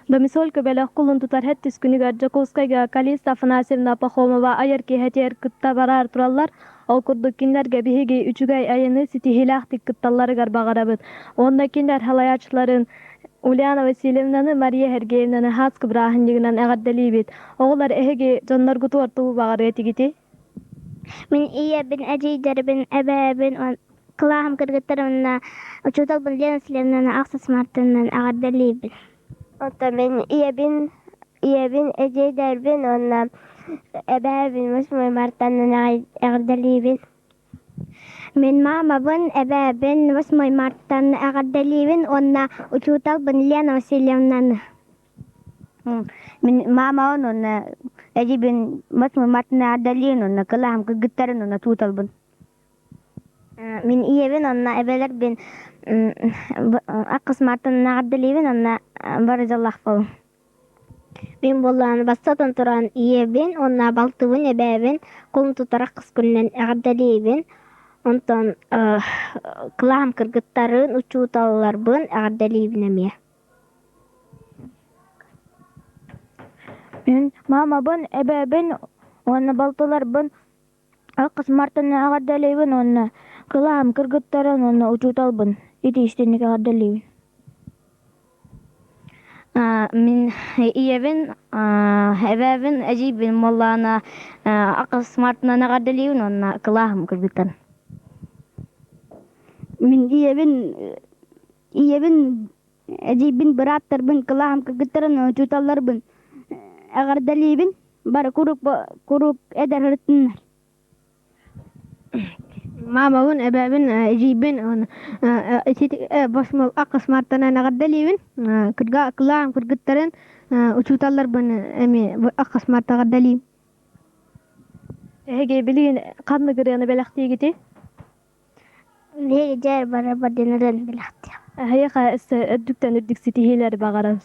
Домисоль көбөлөх кулун тутар һэт түскүнүгэр Дьокуускайга Калиста Афанасьевна Пахомова айар киэһэтигэр кытта бараар тураллар. Ол курдук кинилэргэ биһиги үчүгэй айаны ситиһиилээхтик кытталларыгар баҕарабыт. Уонна кинилэр салайааччыларын Ульяна Васильевнаны, Мария Сергеевнаны хааскы бырааһынньыгынан эҕэрдэлиибит. Оҕолор эһиги дьонноргутугар тугу баҕарыа этигитий? Мин ийэбин, эдьиийдэрбин, эбээбин, кылааһым кыргыттарын уонна учууталбын Лена Васильевнаны ахсыс мартынынан эҕэрдэлиибин. Оттон мин ийэбин, ийэбин, эдьиийдэрбин уонна эбээбин 8 мартанынан эҕэрдэлиибин. Мин маамабын, эбээбин 8 мартан эҕэрдэлиибин уонна учууталбын Лена Васильевнаны. Мин маамабын уонна эдьиийбин 8 мартынан эҕэрдэлиибин уонна кылааһым кыргыттарын уонна учууталбын. Мин ийэбин уонна эбэлэрбин ахсыс мартан эҕэрдэлиибин уонна бары дьоллоох буолуҥ. Мин буоллаҕына бастатан туран ийэбин уонна балтыбын, эбээбин кулун тутар ахсыс күнүнэн эҕэрдэлиибин. Онтон кылааһым кыргыттарын, учууталларбын эҕэрдэлиибин эмиэ. Мин маамабын, эбээбин уонна балтыларбын Ахсыс мартан эҕэрдэлиибин уонна кылааһым кыргыттарын уонна учууталбын ити истиҥник эҕэрдэлиибин. Мин ийэбин, эбээбин, эдьиийбин буоллаҕына ахсыс мартынан эҕэрдэлиибин уонна кылааһым кыргыттарын. Мин ийэбин ийэбин эдьиийбин, бырааттарбын, кылааһым кыргыттарын, учууталларбын эҕэрдэлиибин. Бары куруук куруук эдэр сырыттыннар. Маамабын, эбээбин, эдьиийбин ахсыс мартанан эҕэрдэлиибин. Кылаан кыргыттарын, учууталларбын эмиэ ахсыс марта эҕэрдэлиим. Эһиги билигин ханнык ырыаны бэлэхтиигитий? Биһиги дьэ бары бардинарын бэлэхтиэм. Эһиэхэ өссө үрдүктэн үрдүк ситиһиилэри баҕарабыт.